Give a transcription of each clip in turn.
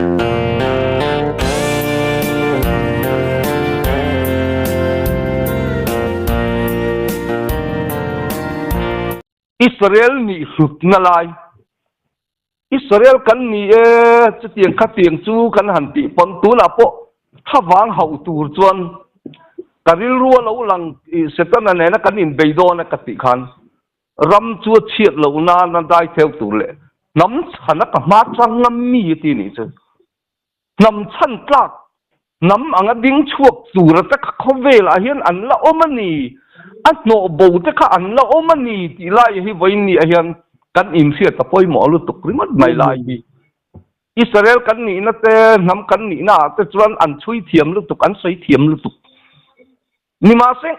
Israel nih hlutna lai. Israel kan ni e, chutiang khatiang chu kan han tih pawn tunah pawh thlavang hauh tur chuan ka rilru a lo lang Setana nena kan inbei dawn e ka tih khan ram chu a chhiat loh nana dai theu tur leh hnam chhana ka hma chang ngam mi a ti nih chu. Hnam chhan tlak, hnam anga ding chhuak tura te kha khawvelah hian an la awm a ni, a hnawh bo te kha an la awm a ni tih lai hi vawiinniah hian kan inhriat a pawimawh lutuk ringawt mai lai hi. Israel kan nihna te, hnam kan nihna ah te chuan an chhui thiam lutuk, an sawi thiam lutuk. Nimahse,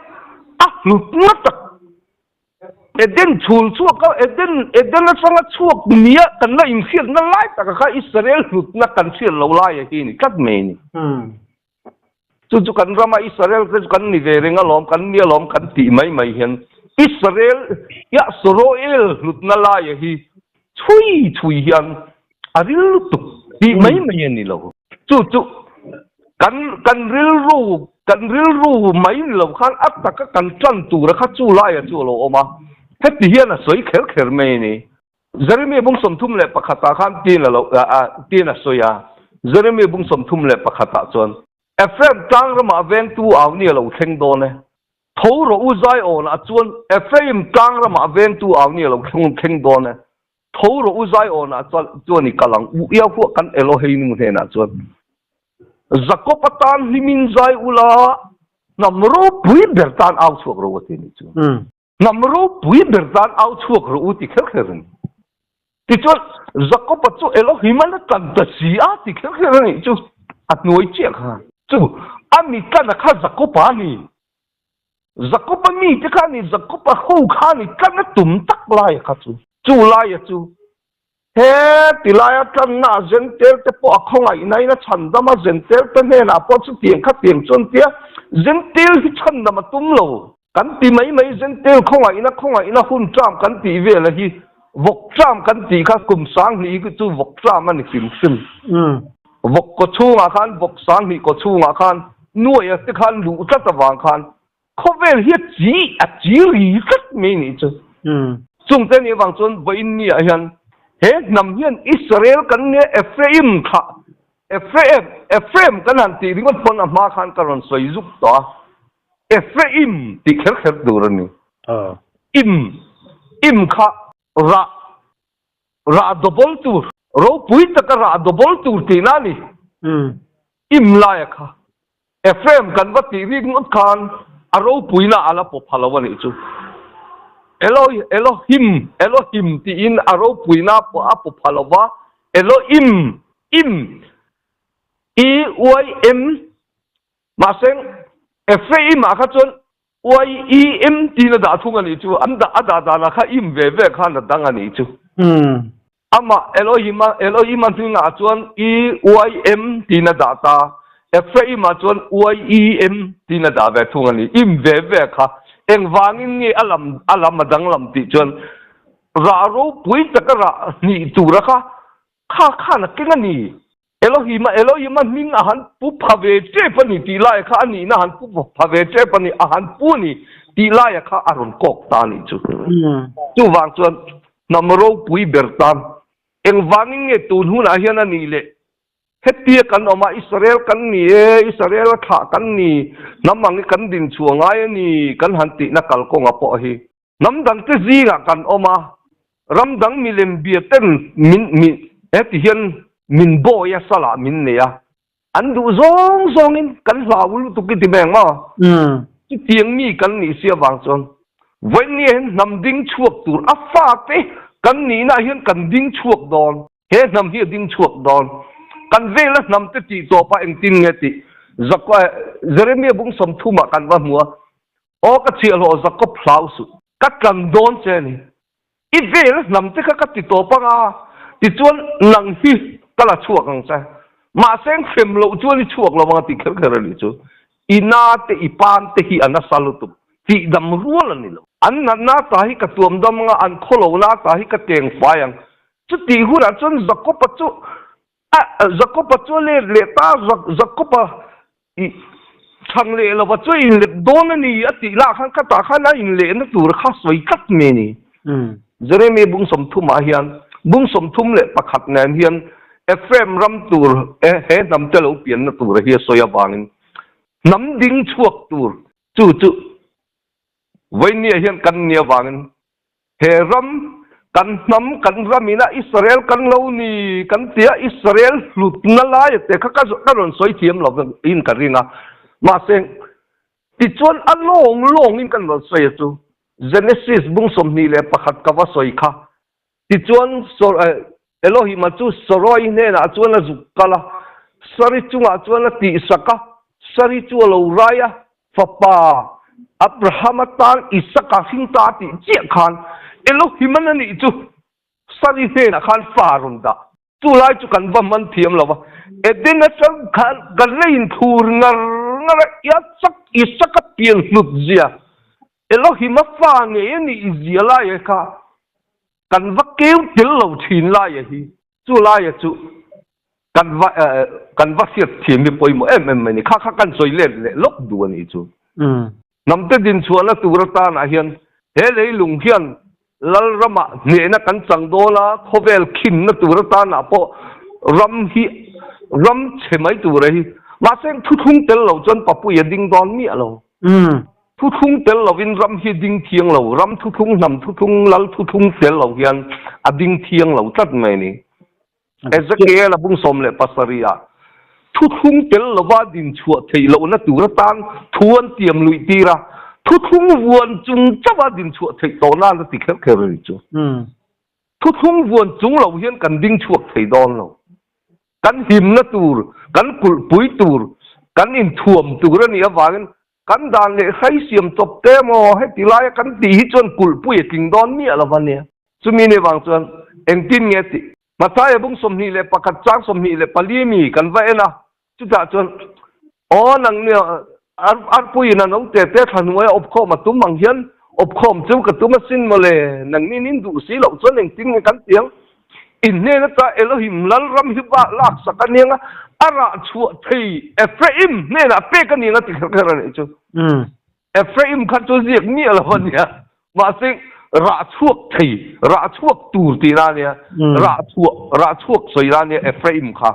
a hlutna tak Eden chhul chhuak a, Eden, Eden atanga chhuak nia kan la inhriatna lai taka kha Israel hlutna kan hriat lo lai a hi ni tlat mai ni. Chu chu kan rama Israel te chu kan ni ve reng alawm, kan ni alawm kan tih mai mai hian Israel, Yahsroel hlutna lai a hi chhui chhui hian a ril lutuk tih mai mai a ni lo. Chu chu kan kan rilru kan rilru mai ni lo khan a taka kan tan tura kha chu laia chu a lo awm a, heti hian a sawi kher kher mai a ni. Jeremia bung 31 ah khan tin a lo tin a sawi a, Jeremia bung 31 ah chuan, Ephraim tlang ramah vengtu au ni a lo thleng dawn e, tho rawh u Zion ah chuan Ephraim tlang ramah vengtu au ni a lo thleng dawn e, Tho rawh u Zion-ah chuan i kal ang u, iau huah kan Eloheinu hnenah chuan. Jakob atan hlimin zai ula, hnam ropui ber tan au chhuak rawh u a ti a nih chu. Hnam ropui ber tan au chhuak rawh u ti kher kher a ni. Tichuan, Jakob-a chu Elohim-a la tlan ta si a ti kher kher a nih chu, a hnuai chiah kha. Chu a mi tlana kha Jakob-a a ni. Jakob-a mite kha a ni, Jakob-a ho kha a ni, tlan a tum tak laia kha chu. Chu laia chu, he ti laia tlanna a zentel te pawh a khawngaihnain a chhandam a, zentel te hnenah pawh chutiang khatiang chuan tia zentel hi chhandam a tum lo. Kan ti mai mai, zentel khawngaihna khawngaihna hun ṭam kan tih vela hi vawk ṭam kan tih kha kum 2000 hi chu vawk ṭam a ni hrim hrim. Vawk kaw chhungah khan, vawk 2000 kaw chhungah khan nuaia te khan luh tlat avang khan khawvel hi a chi a chi ri tlat mai nih chu. Chungte nih avang chuan vawiinniah hian he hnam hian Israel kan nia Ephraim thlah Ephraim Ephraim kan han tih ringawt pawn a hma khan ka rawn sawi zuk tawh a, Ephraim tih kher kher tur a ni. Im im kha rah Rah double tur, ropui taka rah double tur tihna a ni. Im laia kha Ephraim kan va tih rik ngawt khan a ropuina a la pawp pha lo a nih chu. Elo, Elohim, Elohim tiin a ropuina a pawp pha lo va, Elohim, im, E-Y-M, mahse Ephraim-ah kha chuan YEM tiin a dah thung a nih chu, an dah a dah danah kha im ve ve khan a dang a nih chu. Amah Elohim-a Elohim-a hningah chuan EYM tiin a dah ta, Ephraim-ah chuan YEM tiin a dah ve thung a ni. Im ve ve kha engvangin nge a lam a lam a danglam tih chuan rah ropui taka rah hnih tura kha kha khan a keng a ni. Elohim-a, Elohim-a hming a han pu pha ve tep a ni tih laia kha a nihna han pu pha ve tep a ni, a han pu a ni tih laia kha a rawn kawk ta a nih chu. Chuvang chuan hnam ropui ber tan engvangin nge tun hunah hian a nih leh hetia kan awm a, Israel kan ni e, Israel-a thlah kan ni, hnam ang hi kan din chhuah ngai a ni kan han tihna kalkawnga pawh hi. Hnam dangte zingah kan awm a, ram dang milem bia ten min mi heti hian min bawi a, salah min nei a, an duh zawng zawngin kan hlau lutuk i ti mai ang maw? Chutiang mi kan nih si avang chuan vawinia hian hnam ding chhuak tur a fate kan nihna ah hian kan ding chhuak dawn. He hnam hi a ding chhuak dawn. Kan vela hnam te tih tawpah engtin nge tih Jeremia bung 30 ah kan va hmu a, Aw ka chhiahhlawh Jakob hlau suh. Ka tlan dawn che a ni. I vel hnam te kha ka ti tawp ang a, tichuan nang hi ka la chhuak ang che. Mahse ang hrem loh chuan i chhuak lo ang a ti kher kher a nih chu. I na te i pan te hi a nasa lutuk. Tihdam rual a ni lo. An natna ta hi ka tuam dam ang a, an khawlohna ta hi ka teng fai ang. Chutih hunah chuan Jakob-a chu. A Jakob-a chu a let leh ta a, Jakob-a i chhang leh lova chu a inlet dawn a ni a tih lah khan khatah khan a inlehna tur kha sawi tlat mai a ni. Jeremia bung sawmthumah hian bung 31 nen hian Ephraim ram tur he hnam te lo pianna tur hi a sawi avangin hnam ding chhuak tur chu chu Vainia hian kan ni avangin He ram, kan hnam, kan ram ina Israel kan lo ni kan tia Israel hlutna laia te kha ka rawn sawi thiam lo in ka ring a. Mahse, tichuan a lawng lawngin kan rawn sawi a chu. Genesis bung 21 ka va sawi kha. Tichuan Elohim-a chu Sarai hnenah chuan a zuk kal a, Sari chungah chuan a tihsak a, Sari chu a lo rai a, fapa Abraham-a tan Isaka hring ta tih chiah khan Elohim-an a nih chu Sari hnenah khan fa a rawn dah. Chu lai chu kan va hman thiam lo va, Eden atang khan kan la inthlur ngar ngar a, Isak, Isaka pian hlut zia, Elohim-a fa ngei a nih zia laia kha Kan va keu tel lo thin laia hi chu laia chu kan va kan va hriat thiam hi pawimawh em em mai ni. Kha kha kan sawi let leh lawk duh a nih chu. Hnamte dinchhuahna tur atanah hian he leilung hian Lalramah hnehna kan chang dawn a, khawvel khinna tur atanah pawh ram hi ram chhe mai tur a hi. Mahse thuthlung tel lo chuan Papuia ding dawn miah lo. Thuthlung tel lovin ram hi ding thiang lo, ram thuthlung, hnam thuthlung, lal thuthlung tel lo hian a ding thiang lo tlat mai a ni. Ezekiel a bung 17 ah thuthlung tel lova din chhuah theih lohna tur atan thu an tiam luih tir a, thuthlung vuan chung chauha din chhuah theih tawh nan a ti kher kher a ni chu. Thuthlung vuan chung lo hian kan ding chhuak thei dawn lo. Kan himna tur, kan kulhpui tur, kan inthuam tur a nih avangin kan dan leh hrai siam chawp te maw heti laia kan tih hi chuan kulhpui a tling dawn miah lo va nia. Chumi ni vang chuan engtin nge tih? Mathaia bung 21 chang 24 mi kan va en a, chutah chuan aw nang nia arpuiin a naute te thla hnuaia awpkhawm a tum ang hian awpkhawm chu ka tum asin mawle, nangni nin duh si loh chuan engtin nge kan ti ang? In hnen ata Elohim lalram hi va laksak a niang a, a rah chhuah thei Ephraim hnenah pek a niang a ti kher kher a nih chu. Ephraim kha chu ziak miah lo a nia, mahse rah chhuak thei, rah chhuak tur tihna a nia, rah chhuah, rah chhuak sawi la nia Ephraim kha,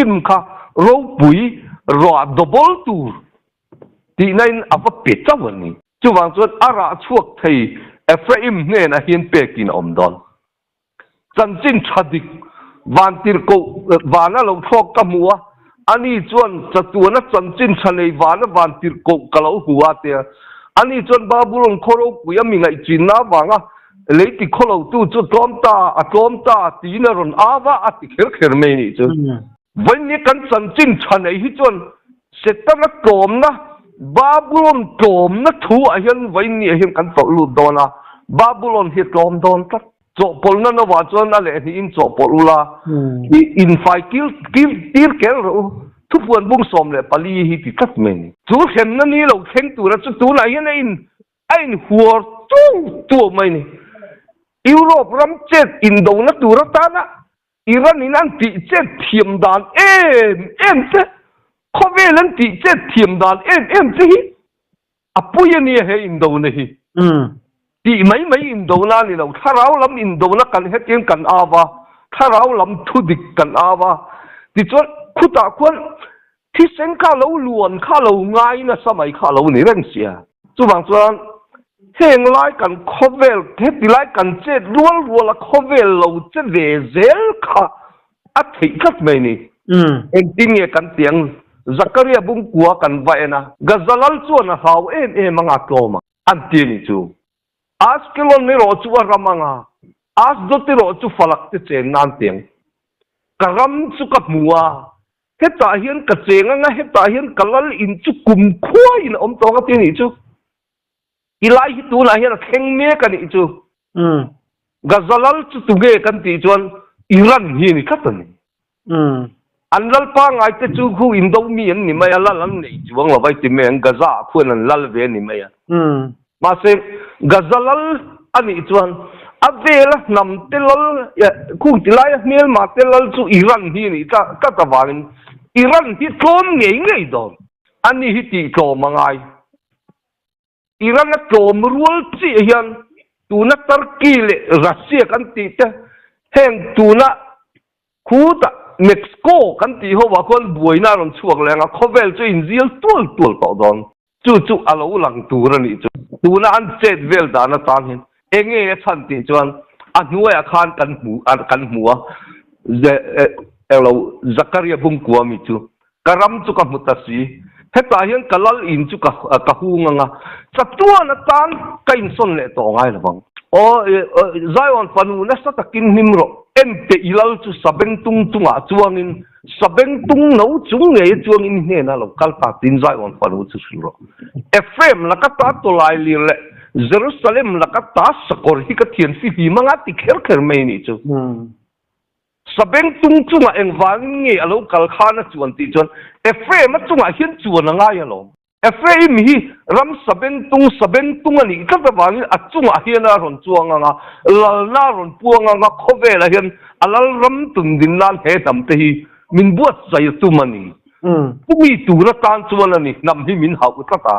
im kha ropui rah double tur tihna in a va pe chauh a ni. Chuvang chuan a rah chhuak thei Ephraim hnenah hian pekin a awm dawn. Chanchin tha dik vantirhkoh vana lo thlawk ka hmu a, ani chuan chatuana chanchin tha nei vana vantirhkoh ka lo hmu a tia. Ani chuan Babulon khaw ropui a mi ngaihchinna avanga lei ti khaw lotu chu tlawm ta, a tlawm ta tiin a rawn au a, a ti kher kher mai nih chu. Vawiin kan chanchin tha nei hi chuan Setana tlawmna, Babulon tlawmna thu ah hian vawiin ni ah hian kan tawlh lut dawn a, Babulon hi a tlawm dawn tlat. Chawhpawlhna novah chuan a lehhnihin chawhpawlh ula, i infai kil kil tir kel rawh u, thupuan bung 14 hi ti tlat mai a ni. Chu hremna ni lo thleng tura chu tunah hian a in a inhuar tuau tuau mai a ni. Europe ram chet indona tur atana Iran in an tih chet thiam dan em em che, khawvel an tih chet thiam dan em em che hi a pui a nia he indona hi. Tih mai mai indona a ni lo, thlarau lam indona kan hetiang kan au a, thlarau lam thu dik kan au a, tichuan khutah khuan Thisen kha lo luan kha lo ngai nasa mai kha lo ni reng sia. Chuvang chuan heng lai kan khawvel heti lai kan chet rual rual a khawvel lo che ve zel kha a theih tlat mai ni. Engtin nge kan ti ang? Zakaria bungkua kan va en a, Gaza lal chuan a hlau em em anga tlawm ang an ti a ni chu. Ashkelon erawh chu a ram anga, Ashdod erawh chu falak te chen nan ti ang. Ka ram chu ka hmu a, Hetah hian ka cheng anga hetah hian ka lal in chu kum khuaiin a awm tawng a ti a nih chu. I lai hi tunah hian a thleng mek a nih chu. Gaza lal chu tunge kan tih chuan Iran hi a ni tlat a ni. An lal pangngai te chu khu indo mi an ni mai a, lal an nei chuang lo vai ti mai ang, Gaza ah khuan an lal ve a ni mai a. Mahse Gaza lal a nih chuan A vela hnam te lal, khung ti laia hmelma te lal chu Iran hi a nih tlat avangin Iran hi tlawm ngei ngei dawn. Ani hi tih tlawm a ngai. Iran a tlawm rual chiah hian tuna Turkey leh Russia kan tih te heng tuna khutah Mexico kan tih ho ah khuan buaina a rawn chhuak leh ang a, khawvel chu a inzial tual tual tawh dawn. Chu chu a lo lang tur a nih chu. Tuna an chet vel dan atang hian enge a chhan tih chuan a hnuaiah khan kan hmu kan hmu a, englo Zakaria Bungkua mi chu ka ram chu ka hmu ta si, hetah hian ka lal in chu ka ka hung ang a, chatuan atan ka insawn leh tawh ngai lo vang. Aw Zion fanu nasa takin hlim rawh, ente i lal chu sabengtung chungah chuangin Sabengtung no chung ngei chuangin i hnenah lo kal ta tiin Zion fanu chu hrilh rawh. Ephraim laka ta tawlailir leh Jerusalem laka ta sakawr hi ka thian fihlim anga ti kher kher mai nih chu. Sabengtung chungah engvangin nge a lo kal khan a chuan tih chuan Ephraim a chungah hian chuan a ngai alawm. Ephraim hi ram sabengtung sabengtung a nih tlat avangin a chungah hian a rawn chuang ang a, lalna a rawn puang ang a, khawvelah hian a lalram tun din nan he hnam te hi min buatsaih a tum a ni. Chumi tur atan chuan a ni, hnam hi min hauh tlat a,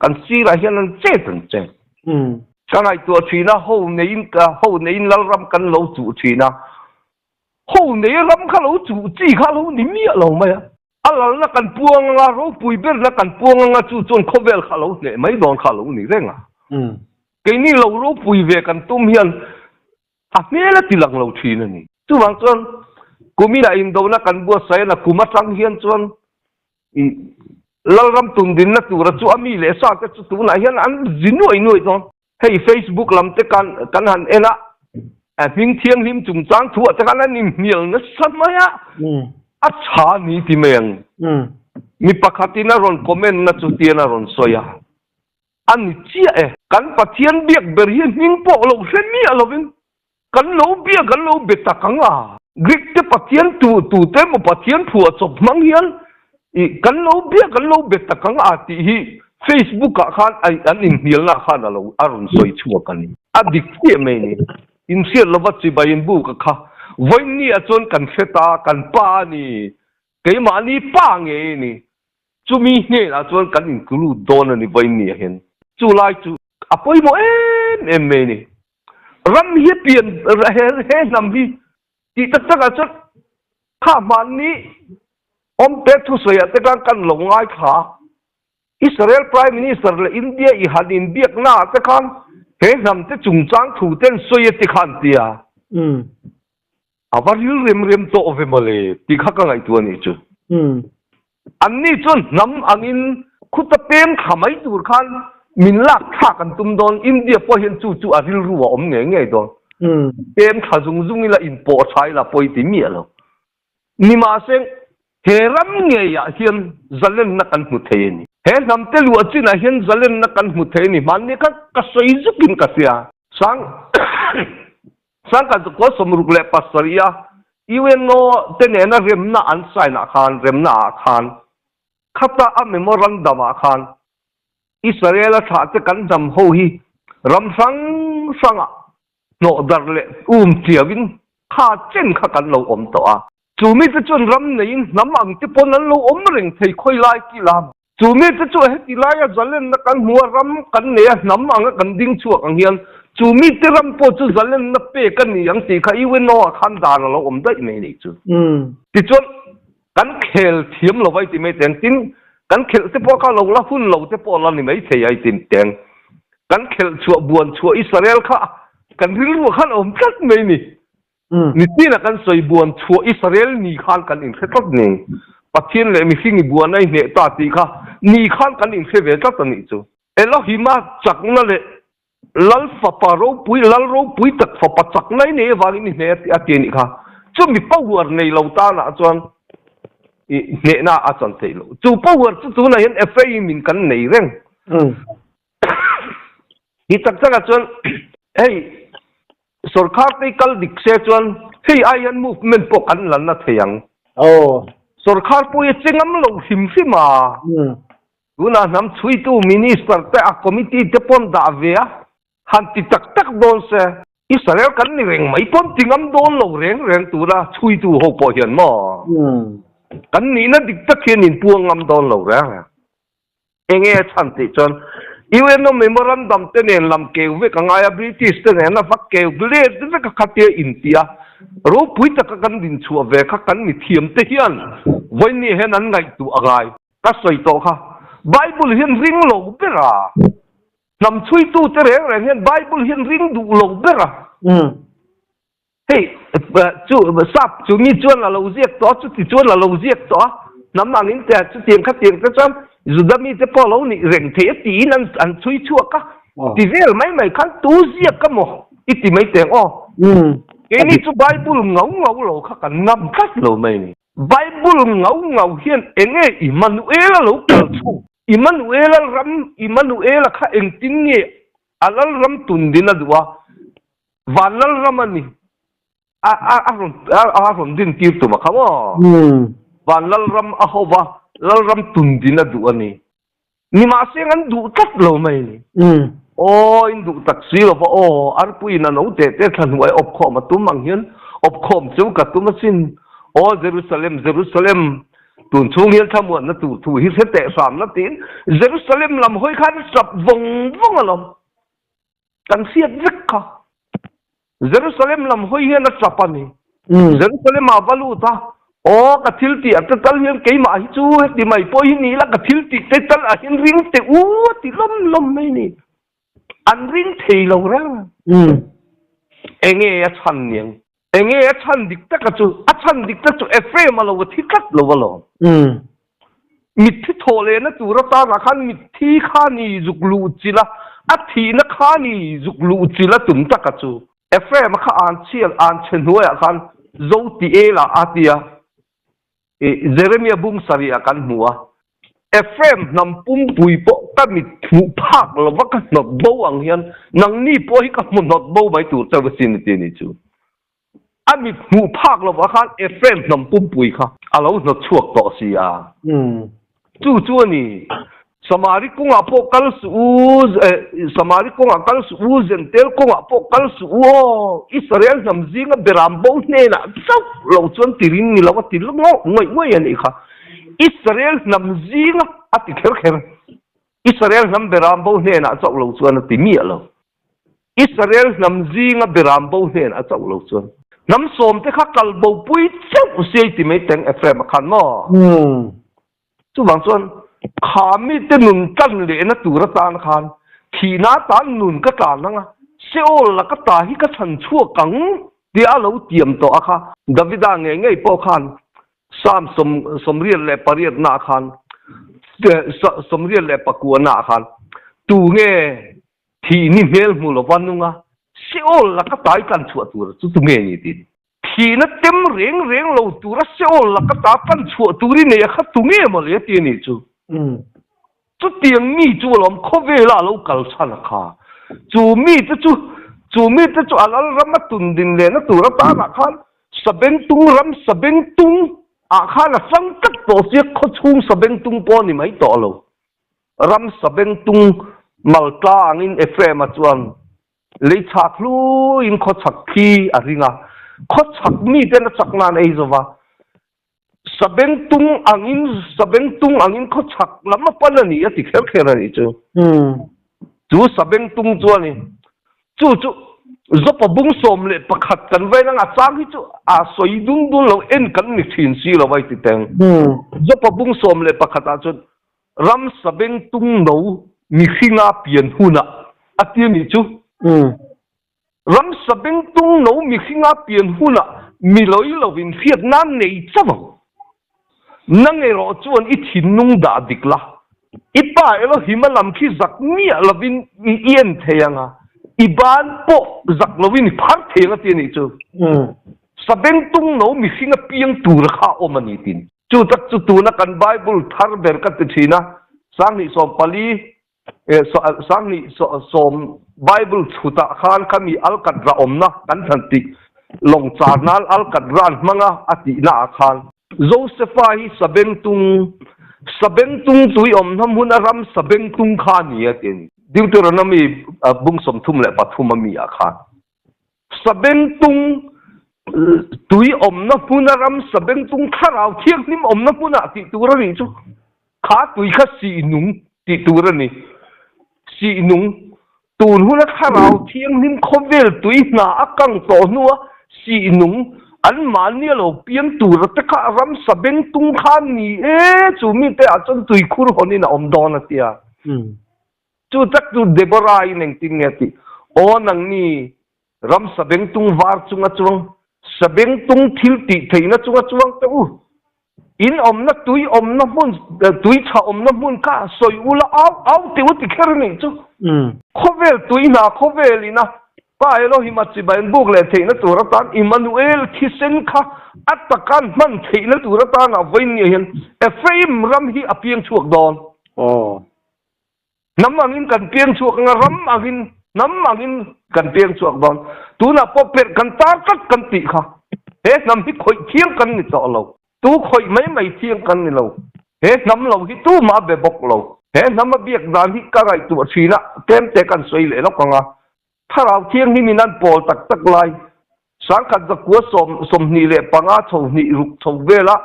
kan sirah hian an chet an chet. Ka ngaihtuah thin a, ho neiin ho neiin lalram kan lo chuh thin a, ho nei ram kha lo chuh chi kha lo ni miah lo mai a. A lalna kan puang anga, ropui berna kan puang anga chu chuan khawvel kha lo hneh mai dawn kha a lo ni reng a. Keini lo ropui ve kan tum hian a hmel a ti lang lo thin a ni. Chuvang chuan kuminah indona kan buatsaih a, kum atang hian chuan Lalram tundinna tura chu a mi leh sa te chu tunah hian an zi nuai nuai dawn. Hei Facebook lam te kan kan han en a, hming thianghlim chungchang thu ah te khan an inhnial nasa mai a, a tha ni ti mai ang. Mi pakhatin a rawn comment na chu tian a rawn sawi a, a ni chiah e. Kan Pathian biak ber hi hming pawh lo hre miah lovin Kan lo bia kan lo be tak ang a. Greek te Pathian tu tu te emaw Pathian phuah chawp hmang hian i kan lo bia kan lo be tak ang a tih hi Facebook ah khan a an inhnialna ah khan a lo a rawn sawi chhuak a ni. A dik chiah mai ni. Inhriat lova chibai in buk a kha. Vawiinni ah chuan kan hre ta kan pa a ni. Keimahni pa ngei a ni. Chumi hnenah chuan kan include dawn a ni vawiinni ah hian. Chu lai chu a pawimawh em em mai a ni. Ram hi pian he he hnam hi tih tak takah chuan kha hmanni awmte thusawiah te khan kan lo ngaithla a. Israel Prime Minister leh India i han inbiaknaah te khan he hnam te chungchang thu te an sawi a ti kha an ti a. A va ril rem rem tawh ve mawle tih kha ka ngaihtuah a nih chu. Anni chuan hnam angin khuta pem thla mai tur khan min lak thlak an tum dawn, India pawh hian chu chu a rilru a awm ngei ngei dawn. Pem thla zung zung ila inpawh tha ila pawi ti miah lo. Nimahse, he ram ngeiah hian zalenna kan hmu thei a ni. He hnam te luah chinah hian zalenna kan hmu thei a ni. Hmanni kha ka sawi zukin ka hria. Sang Sangkhat zakua 67 a UNO te nena remna an sign ah khan, remna ah khan, khata a memorandum ah khan Israel a thlah te kan hnam ho hi ram hrang hrang ah hnawh darh leh um chiau in kha chen kha kan lo awm tawh a. Chu mi te chuan ram nei in hnam ang te pawn an lo awm reng thei khawi lai kila Chu mite chu heti laia zalenna kan hmu a, ram kan nei a, hnam anga kan ding chhuak ang hian chu mite ram pawh chu zalenna pek a ni ang tih kha UNO ah khan dan a lo awm daih mai nih chu. Tichuan, kan khel thiam lo vai ti mai teng, tin, kan khelh te pawh kha lo la hun lo te pawh la ni mai thei ai ti teng. Kan khelh chhuah buan chhuah Israel kha kan rilru ah khan a awm tlat mai ni. Nitin a kan sawi buan chhuah Israel ni khan kan inhre tlat ni. Pathian leh mihring i buan a i hneh ta tih kha ni khan kan inhre ve tlat a nih chu. Elohim-a chakna leh Lal fapa ropui, Lal ropui tak fapa chakna i nei avangin i hneh a ti a nih kha. Chumi power nei lo tanah chuan i hnehna a chan theih loh. Chu power chu tunah hian Ephraim-in kan nei reng. Hi tak takah chuan hei Sorkar te kal dik se chuan hei ai hian movement pawh kan la na thei ang. Aw. Sorkar pawh hi a che ngam lo hrim hrim a. Tunah hnam chhuitu minister te a committee te pawn dah ve a, han ti tak tak dawn se. Israel kan ni reng mai pawn ti ngam dawn lo reng reng tura chhuitu ho pawh hian maw kan nihna dik tak hian inpuang ngam dawn lo reng reng. Enge a chhan tih chuan UNO memorandum te nen lam keu vek a ngai a, British te nen a va keu let vek a khatia inti a, ropui taka kan dinchhuah ve kha kan mithiam te hian vawiin hian an ngaihtuah a ngai. Ka sawi tawh kha Bible hian ring lo ber a. Hnam chhuitute reng reng hian Bible hian ring duh lo ber a. Hei chu sap chu mi chuan a lo ziak tawh a, chuti chuan a lo ziak tawh a, hnam angin te chutiang khatiang te chuan Juda mite pawh a lo nih reng theih a tiin an an chhui chhuak a. Ti vel mai mai khan tu ziak ka maw i ti mai teng aw. Keini chu Bible ngau ngau lo kha kan ngam tlat lo mai ni. Bible ngau ngau hian enge Immanuel a lo kal chhuak? Immanuela ram, Immanuela kha engtin nge a lalram tun din a duh a? Van lalram a ni. A, a, a rawn, a, a rawn din tir tum a kha maw? Van lalram a ho va, lalram tun din a duh a ni. Nimahse an duh tlat lo mai ni. Aw, in duh tak si lo va aw, arpuiin a no teh teh thla hnuai awp khawm a tum ang hian awp khawm chu ka tum asin. Aw Jerusalem, Jerusalem, tun chhung hian thlamuanna tur thu hi hre teh hramna tiin Jerusalem lam hawi khan tap vawng vawng alawm. Kan hriat vek kha. Jerusalem lam hawi hian a tap a ni. Jerusalem ah va lut a, Aw, ka thil tih a te tal hian keimah hi chu heti mai pawh hi ni ila, ka thil tih te tal ah hian ring teh u a ti lawm lawm mai ni. An ring thei lo reng. Enge a chhan niang? Enge a chhan dik taka chu? A chhan dik tak chu Ephraim a lo a thi tlat lo alawm. Mitthi thawh lehna tur atangah khan mitthi kha ni zuk luh chilh a, a thihna kha ni zuk luh chilh a tum taka chu. Ephraim-a kha an chhiat an chhe hnuaiah khan zo ti el ah a ti a, ih Jeremia bung sarih ah kan hmu a. Ephraim hnam pumpui pawh ka mit hmuh phak lova ka hnawt bo ang hian nangni pawh hi ka hmu hnawt bo mai tur chauh asin a ti a nih chu. A mit hmuh phak lovah khan Ephraim hnam pumpui kha a lo hnawt chhuak tawh si a. Chu chu a ni. Samari kawngah pawh kal suh u, Samari kawngah kal suh u, Zentel kawngah pawh kal suh u aw, Israel hnam zinga beram bo hnenah chauh lo chuan ti ring ni lo a ti ngawih ngawih a nih kha. Israel hnam zinga a ti kher kher. Israel hnam beram bo hnenah chauh lo chuan a ti miah lo. Israel hnam zinga beram bo hnen a chauh lo chuan hnam sawmte kha kal bopui chauh siai ti mai teng Ephraim a khan maw? Chuvang chuan kha mite nun tlan lehna tur atan khan thihna atan nun ka tlan ang a, Seol laka ta hi ka chhan chhuak ang tia a lo tiam tawh a kha. Davida ngei ngei pawh khan Psalm 88 naah khan 84 naah khan tu nge Thih ni hmel hmu lova nunga Seol laka tai tlan chhuah tur chu tu nge ni tiin. Thihna tem reng reng lo tura Seol laka ta tlan chhuah tur i nei a kha tu nge maw le ti a nih chu. Chutiang mi chu alawm khawvela a lo kal chhan a kha. Chu mite chu chu mite chu a lal ram a tun din lehna tur atanah khan Sabengtung ram Sabengtung ah khan a fang tlat tawh sia khawchhung Sabengtung pawh a ni mai tawh lo. Ram sabengtung maltla angin Ephraim-a chuan lei chhak hluiin khawchhak khi a ring a, khawchhak miten a chak nan ei zo va. Sabengtung angin sabengtung angin khawchhak lam a pan a ni a ti kher kher a nih chu. Chu sabengtung chu a ni. Chu chu Zopa bung 11 kan vain anga chang hi chu a sawi dun dun lo en kan ni thin si lo vai ti teng. Zopa bung 11 ah chuan Ram sabengtung no mihringa pian hunah a ti a nih chu. Ram sabengtung no mihringa pian hunah mi lawi lovin hriat nan nei chauh ang. Nang erawh chuan i thinlung dah dik la, i pa Elohim a lam khi zak miah lovin i en thei ang a, i ban pawh zak lovin i phar thei ang a ti a nih chu. Sabengtung no mihringa piang tura kha a awm a ni tin. Chu tak chu tuna kan Bible thar ber ka ti thin a, 2014, 2010 Bible chhutah khan khami Alkatra awmna kan thlan tih lawng char nan Alkatra an hmang a, a tihna ah khan. Josefa hi Sabengtung, Sabengtung tui awmna hmun a ram Sabengtung kha a ni a ti a ni. Deuteronomy bung 33 a mi ah khan. Sabengtung tui awmna hmuna ram Sabengtung Thlarau Thianghlim awmna hmunah tih tur a nih chu. Kha tui kha sih nung tih tur a ni. Sih nung, tun huna Thlarau Thianghlim khawvel tui hna a kang tawh hnua sih nung anmahni a lo piang tur te kha ram Sabengtung kha ni e, chu mite ah chuan tuikhur hawnin a awm dawn a tia. Chu tak chu Deborah-in engtin nge a tih? Aw nangni, ram sabengtung var chunga chuang, sabengtung thil tih theihna chunga chuang teh u. In awmna tui awmna hmun, tui chhah awmna hmun kha sawi ula au au teh u ti kher a nih chu. Khawvel tui hna khawvel ina Pa Elohim a chibai an buk leh theihna tur atan Immanuel thisen kha a takan hman theihna tur atana vawiin hian Ephraim ram hi a piang chhuak dawn. Aw. Hnam angin kan piang chhuak anga ram angin hnam angin kan piang chhuak dawn. Tunah pawh perh kan tar tlat kan tih kha. He hnam hi khawih thiang kan ni tawh lo. Tu khawih mai mai thiang kan ni lo. He hnam lo hi tumah a be bawk lo. He hnam a biak dan hi ka ngaihtuah thin a, tlemte kan sawi leh lawk anga. Thlarau Thianghlimin an pawl tak tak lai, sangkhat zakua 25 chho hnih ruk chho vela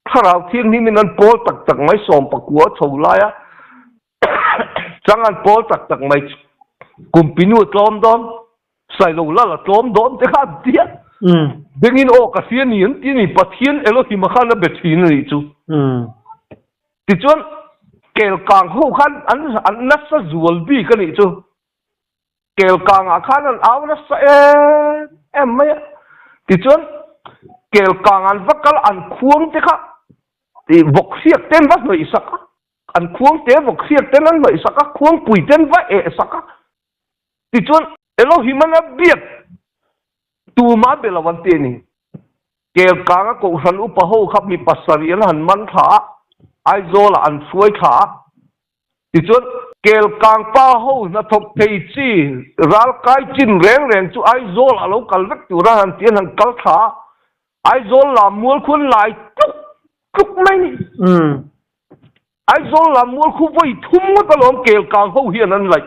Thlarau Thianghlimin an pawl tak tak mai sawmpakua chho laia chang an pawl tak tak mai chu Kumpinu a tlawm dawn, Sailo Lal a tlawm dawn te kha an ti a. Bengin aw ka hria ni an ti a ni, Pathian Elohim-a khan a be thin a nih chu. Tichuan Kelkang ho khan an nasa zual bik a nih chu. Kelkangah khan an au nasa em em mai a, tichuan Kelkang an va kal an khuang te kha tih vawk hriak ten va hnawih sak a, an khuang te vawk hriak ten an hnawih sak a, khuangpui ten va eh sak a, tichuan Elohim an a biak tumah be lo an ti a ni. Kelkanga Kohhran upa ho kha mi pasarih an han man thla a, Aizawlah an hruai thla a, Tichuan, Kelkang pa ho hnathawk thei chi ralkai chin reng reng chu Aizawl a lo kal vek tur a han ti an han kal thla a, Aizawl lam mual khu an lai tluk tluk mai ni. Aizawl lam mual khu vawi thum ngawt alawm Kelkang ho hian an laih.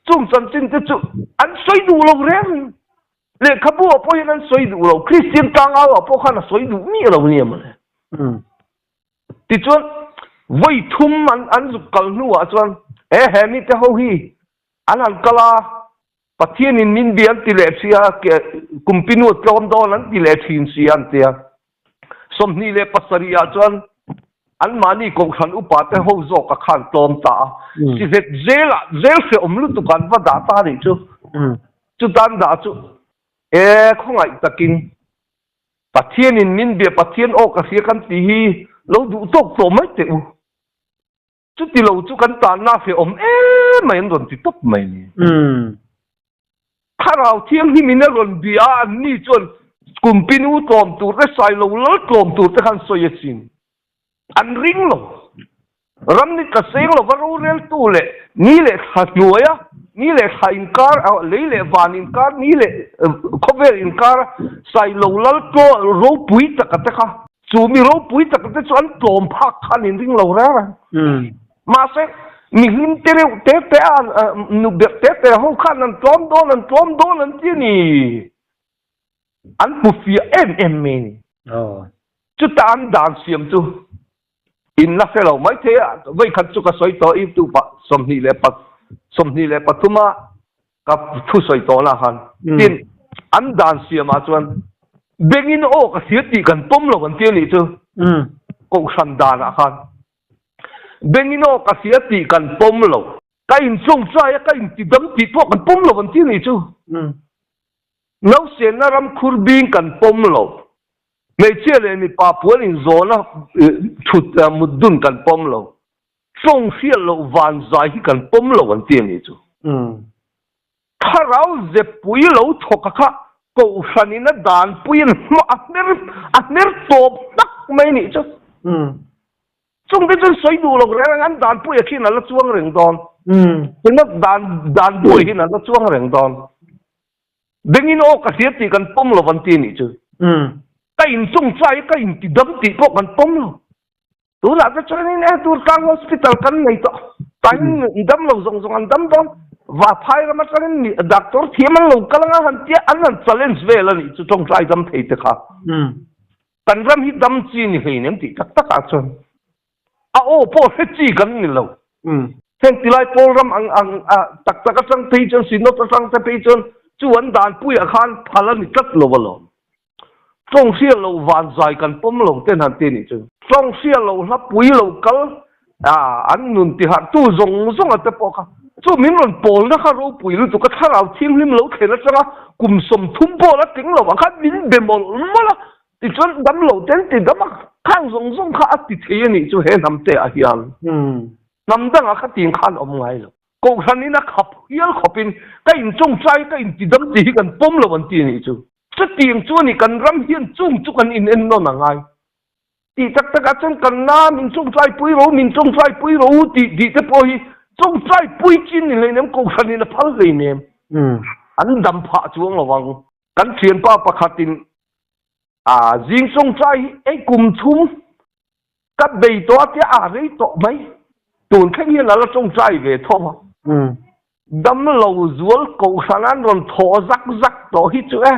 Chung chanchin te chu an sawi duh lo reng reng. Lehkhabu ah pawh hian an sawi duh lo. Kristian tlangau ah pawh khan a sawi duh miah lo nia mawle. Tichuan, vawi thum an an zuk kal hnuah chuan, He he mite ho hi an han kal a, Pathianin min bia an ti leh si a, kumpinu a tlawm dawn an ti leh thin si a an ti a. 27 ah chuan anmahni Kohhran upate ho zawka khan tlawm ta a, Sihlet zelah zel hrehawm lutuk an va dah ta nih chu. Chutan dah chu, E khawngaih takin Pathianin min bia Pathian aw ka hria kan tih hi lo duh tawk tawh mai teh u. Chuti lo chu kan tanna hrehawm em mai an rawn ti tawp mai ni. Thlarau Thianghlimin a rawn bia a, anni chuan Kumpinu tlawm tur te, Sailo lal tlawm tur te khan sawi asin. An ring lo. Ram ni tla seng lova roreltu leh ni leh thla hnuaia ni leh thla inkar, lei leh van inkar, ni leh khawvel inkar Sailo lal ropui taka te kha, chu mi ropui taka te chu an tlawm phak kha an inring lo reng reng. Mahse, mi hlim te reuh te te a, nu berh te te ho khan an tlawm dawn, an tlawm dawn an ti a ni. An hmu fiah em em mai a ni. Chuta an dan siam chu in la hre lo mai thei a, vawi khat chu ka sawi tawh YouTube ah 23 a ka thu sawi tawh lah khan. Tin, an dan siam ah chuan bengin aw ka hria tih kan pawm lo an ti a nih chu Kohhran dan ah khan. Bengin aw ka hria tih kan pawm lo. Ka inchawngchai a ka intidam tih pawh kan pawm lo an ti a nih chu. Nausenna ram khur bing kan pawm lo. Hmeichhia leh mipa puan inzawna thut mut dun kan pawm lo. Tawng hriat loh van zai hi kan pawm lo an ti a nih chu. Thlarau zepui lo thawk a kha Kohhranin a danpui an hma a hmer a hmer tawp tak mai a nih chu. Chungte chuan sawi duh lo reng reng an danpui a khian a la chuang reng dawn. Tuna dan danpui hian a la chuang reng dawn. Bengin aw ka hria tih kan pawm lo an ti a nih chu. Ka inchawngchai a ka intidam tih pawh kan pawm lo. Tunah te chuanin e Durtlang Hospital kan nei tawh. Tain dam lo zawng zawng an dam dawn. Vaphai ram atangin doctor thiam an lo kal anga han tia an han challenge vel a nih chu tawngtai dam thei te kha. Kan ram hi dam chi ni hleinem tih tak takah chuan a aw pawh hre chi kan ni lo. Heng tilai pawl ram ang ang tak tak atang phei chuan Synod atang te phei chuan chu an danpuiah khan phal a ni tlat lo alawm. Tawng hriat loh van zai kan pawm lo ten han ti nih chu. Tawng hriat loh hla pui lo kal an nun ti harh tu zawng zawng a te pawh kha chu min rawn pawlna kha ropui lutuk a thlarau thianghlim lo thlen atanga kum 30 pawh la tling lo ang khan min be mawlh mawlh a tichuan dam lo ten ti dam a khang zawng zawng kha a ti thei a nih chu he hnam te ah hian hnam dangah kha ting khan awm ngai lo. Kohhranin a khap hial khawpin ka intawngtai ka intidam tih hi kan pawm lo an ti a nih chu. Chutiang chu a ni, kan ram hian chung chu kan inennawn a ngai. Tih tak takah chuan kan na min tawngtai pui ro, min tawngtai pui ro tih tih te pawh hi tawngtai pui chin ni hleinem, kohhranin a phal hleinem. An dam phah chuang lo ang. Kan thianpa pakhatin a zing tawngtai hi ei kum chhum Ka bei tawh a tia a rei tawh mai. Tun thleng hian a la tawngtai ve tho a. Dam lo zual kohhran an rawn thawh zak zak tawh hi chu e.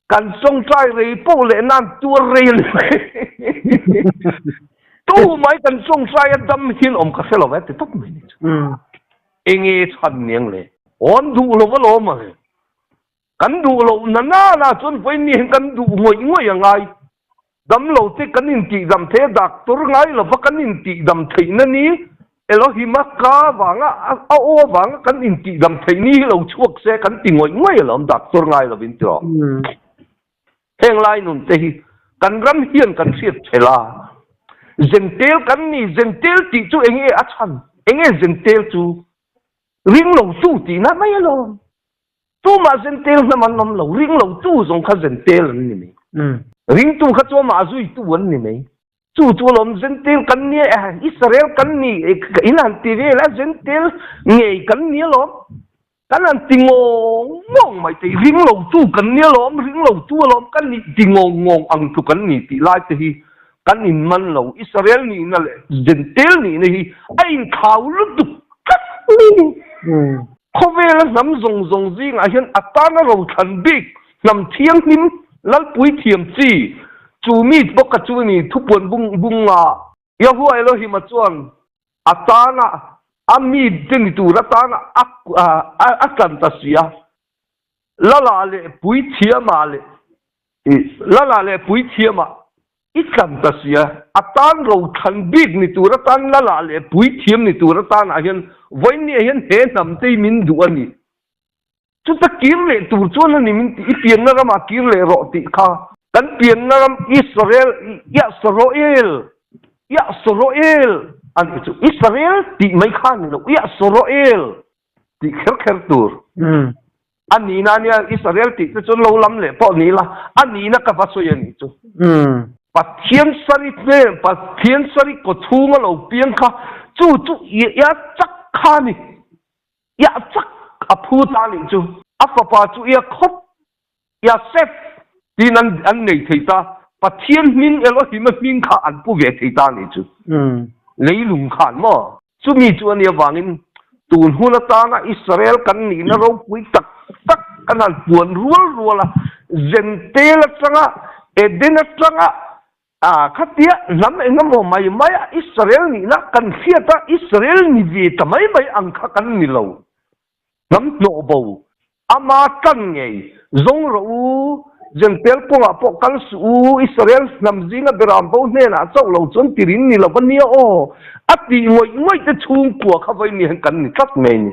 Kan tawngtai rei poh leh nan tuar rei a ni mai. Tu mai kan tawngtai a dam hian awm ka hre lo ve ti tawp mai ni chu. Enge chhan niang le. Awn duh lo alawm a le. Kan duh loh na nana chuan vawiin hian kan duh ngawih ngawih a ngai. Damlo te kan intihdam thei a, doctor ngai lova kan intihdam theihna ni Elohim-a ka vanga a aw avanga kan intihdam theih ni hi lo chhuak se kan ti ngawih ngawih alawm doctor ngai lovin tiraw. Heng lai nun te hi kan ram hian kan hriat chhel a. Zentel kan ni, zentel tih chu enge a chhan? Enge zentel chu? Ring lo tu tihna mai alawm. Tumah zentel hnam an awm lo, ring lo tu zawng kha zentel an ni mai. Ringtu kha chu amah zuitu an ni mai. Chu chu alawm zentel kan ni e, Israel kan ni in han ti vel a, zentel ngei kan ni alawm. Kan han ti ngawng ngawng mai thei, ring lo tu kan ni alawm, ring lo tu alawm kan nih ti ngawng ngawng ang tluk an ni tih lai te hi kan inman lo. Israel nihna leh zentel nihna hi a inthlau lutuk tlat mai ni. Khawvela hnam zawng zawng zingah hian a tana rothlan bik hnam thianghlim Lalpui thiam chi chu mi bawka chu a ni thupuan bung bunga. Yahuwah Elohim-a chuan a tana a mi te ni tur atana a a tlan ta si a, Lala leh Puithiama leh Lala leh Puithiama I tlan ta sia, a tan rothlan bik ni tur atan Lala leh puithiam ni tur atanah hian vawiinniah hian he hnam te hi min duh a ni. Chuta kir leh tur chuan a ni min tih, i pianna ramah kir leh rawh tih kha. Kan pianna ram Israel, Yahsroel, Yahsroel a nih chu. Israel tih mai kha a ni lo, Yahsroel tih kher kher tur. A nihna a nia, Israel tih te chu lo lam leh pawh ni la, a nihna ka va sawi a nih chu. Pathian sari hmel, Pathian sari kaw chhunga lo piang kha chu chu ia chak kha a ni. Ia chak a phu ta a nih chu. A fapa chu ia khawp Yasef tiin an an nei thei ta, Pathian hming Elohim-a hming kha an pu ve thei ta a nih chu. Leilung khan maw? Chumi chu a nih avangin tun hun atanga Israel kan nihna ropui tak tak kan han puan rual rual a, Zentel atanga Eden atanga khatia hnam eng emaw mai maia Israel nihna kan hriat a, Israel ni ve ta mai mai ang kha kan ni lo. Hnam hnawh bo, ama tan ngei, zawng rawh u, Jentail kawngah pawh kal suh u, Israel hnam zinga beram bo hnenah chauh lo chuan tirin ni lo va nia aw, a tih ngawih ngawih te chhungkua kha vawiin hian kan ni tlat mai ni.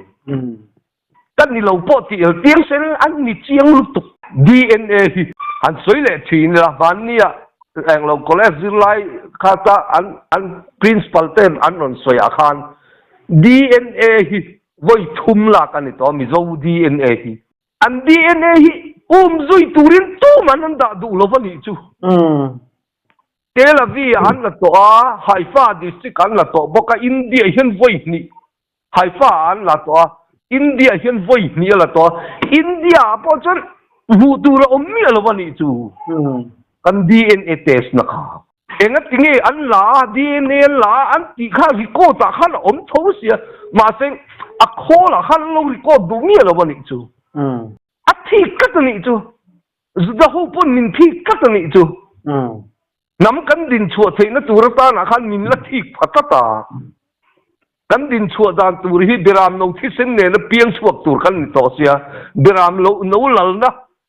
Kan ni lo pawh tih el tiang sen an ni chiang lutuk. DNA hi han sawi leh thin ila, hmannia englo college zirlai kha ta an an principal ten an rawn sawi ah khan DNA hi Vawi thum lak a ni tawh a, Mizo DNA hi. An DNA hi um zui turin tuman an dah duh lo va nih chu. Tel Aviv ah an la tawh a, Haifa district ah an la tawh bawk a, India hian vawi hnih Haifa ah an la tawh a, India hian vawi hnih a la tawh a, India ah pawh chuan hmuh tur a awm miah lo va nih chu. Kan DNA test na kha. Engati nge an la a, DNA an la a, an tih kha record ah khan a awm tho sia, mahse a khawl ah khan an lo record duh miah lo a nih chu. A thik tlat a nih chu. Juda ho pawn min thik tlat a nih chu. Hnam kan din chhuah theihna tur atanah khan min la thik pha tlat a. Kan din chhuah dan tur hi Beram no thisen nena piang chhuak tur kan ni tawh sia, Beram lo no lalna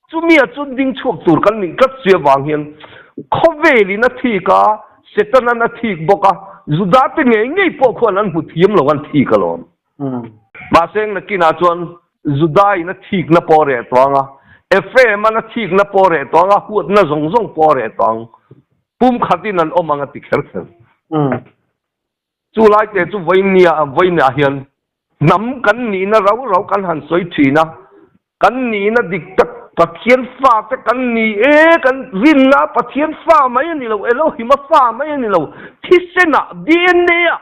chumia chu ding chhuak tur kan nih tlat sia vang hian khawvelin a thik a, Setanan a thik bawk a, Judate ngei ngei pawh khuan an hmu thiam lo an thik alawm. Mahse nakinah chuan Judain a thikna pawh a reh tawh ang a, Ephraim-an a thikna pawh a reh tawh ang a, huatna zawng zawng pawh a reh tawh ang. Pumkhatin an awm ang a ti kher kher. Chu laite chu vawinia vawinia hian hnam kan nihna rau rau kan han sawi thin a, kan nihna dik tak Pathian fate kan ni e, kan rinna Pathian fa mai a ni lo, Elohim-a fa mai a ni lo, thisenah, DNA-ah,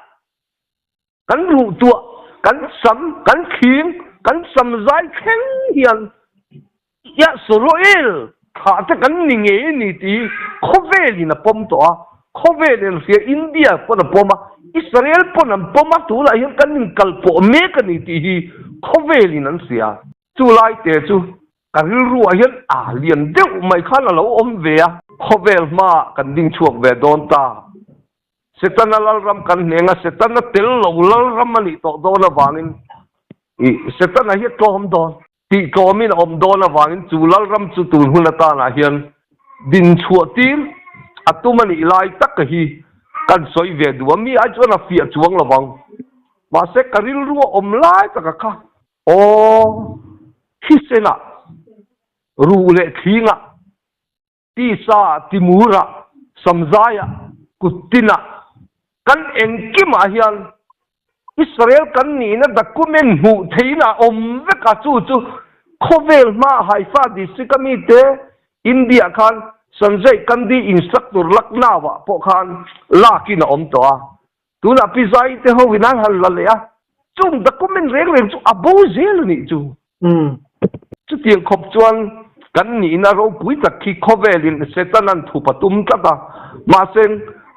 Kan ruhtuah, kan sam, kan thling, kan sam zai thleng hian Yahsroel thlah te kan ni ngei a ni tih hi khawvelin a pawm tawh a, khawvelin a hria, India pawn a pawm a, Israel pawn an pawm a, tunah hian kan inkalpawh mek a ni tih hi khawvelin an hria. Chu lai te chu ka rilruah hian a lian deuh mai khan a lo awm ve a, khawvel hmaah kan ding chhuak ve dawn ta. Setana lalram kan hneng a, Setana tel lo lalram a nih tawh dawn avangin ih Setana hi a tlawm dawn. Tih tlawmin a awm dawn avangin chu lalram chu tun hun atanah hian din chhuah tir a tum a nih lai tak hi kan sawi ve duh a, mi ai chuan a fiah chuang lo vang. Mahse ka rilru a awm lai taka kha aw thisenah ruh leh thlingah Tisa, Timurah, Samzaiah, Kuttinah, kan engkimah hian Israel kan nihna document hmuh theihin a awm vek a, chu chu khawvel hma Haifa district a mite India khan Sanjay Gandhi instructor Lucknow-ah pawh khan lakin a awm tawh a. Tunah Pi Zai te ho in an han la leh a, chung document reng reng chu a bo zel a nih chu. Chutiang khawp chuan kan nihna ropui tak khi khawvelin Setanan thup a tum tlat a, mahse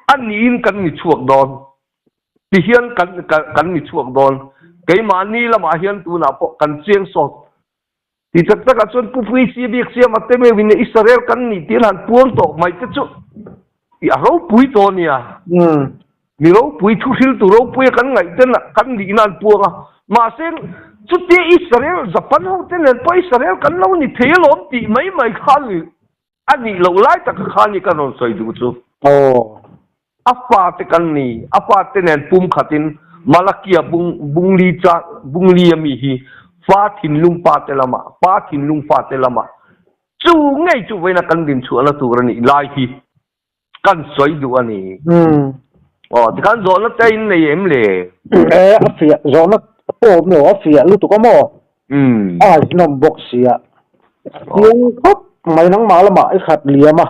a niin kan ni chhuak dawn. Tihian kan kan ni chhuak dawn. Keimahni lamah hian tunah pawh kan chiang sawt. Ti tak takah chuan Pu Puisi biak siam a te meuhin Israel kan nih tir han puang tawh mai te chu i a ropui tawh a nia. Mi ropui thuhriltu ropuia kan ngaih ten kan nihna an puang a. Mahse chutia Israel Japan ho te nen pawh Israel kan lo ni thei alawm tih mai mai kha a ni. A nih loh lai taka kha ni ka rawn sawi duh chu. Aw. A fate kan ni, a fate nen pum khatin Malakia bung bungli cha bungli a mi hi fa thinlung pa te lamah, pa thinlung fa te lamah chu ngei chu vawiina kan din chhuahna tur a nih lai hi kan sawi duh a ni. Aw, tikhan zawhna te in nei em le? E, a fiah, zawhna pawh awm lo, a fiah lutuk a maw? A ngaihnawm bawk sia. Chiang khawp mai nangmah lamah i khat liam a.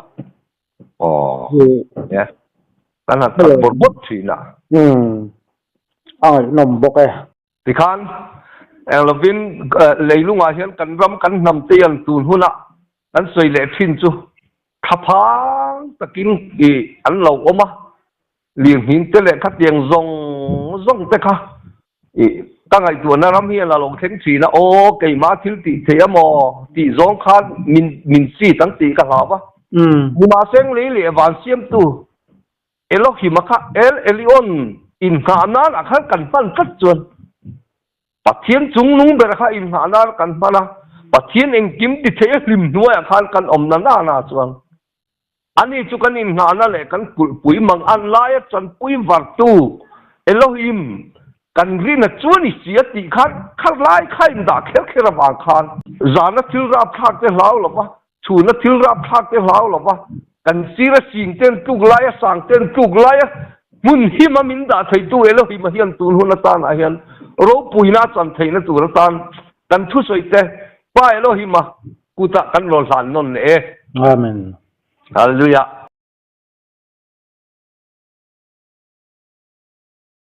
Aw, e, kan han khat bawrh bawrh thin a. A ngaihnawm bawk e. Tikhan, eng lovin leilungah hian kan ram kan hnam te hian tun huna kan sawi leh thin chu Thlaphang takin i an lo awm a, lirhmin te leh khatiang zawng zawng te kha i ka ngaihtuahna ram hian a lo thleng thin a, aw keimah thil tih theih a maw tih zawng khan min min chit ang tih ka hlau a. Nimahseng lei leh van siamtu Elohim-a kha El Elyon inngah nan ah khan kan hman tlat chuan Pathian chungnung ber kha inngah nan kan hman a, Pathian engkim ti thei a hlim hnuaiah khan kan awm na na na chuan ani chu kan inngahna leh kan kulhpui mang an laia chanpui vartu Elohim kan rina chu a ni si a tih khan kha lai kha indah kher kher avang khan zana thil rapthlak te hlau lova Chhuna thil rapthlak te hlau lo va, kan sira sing ten tluk laia sang ten tluk laia hmun hima min dah theitu Elohim-a hian tun hun atanah hian ropuina a chan theihna tur atan kan thusawi te Pa Elohim-a kutah kan rawn hlan nawn leh e. Amen. Hallelujah.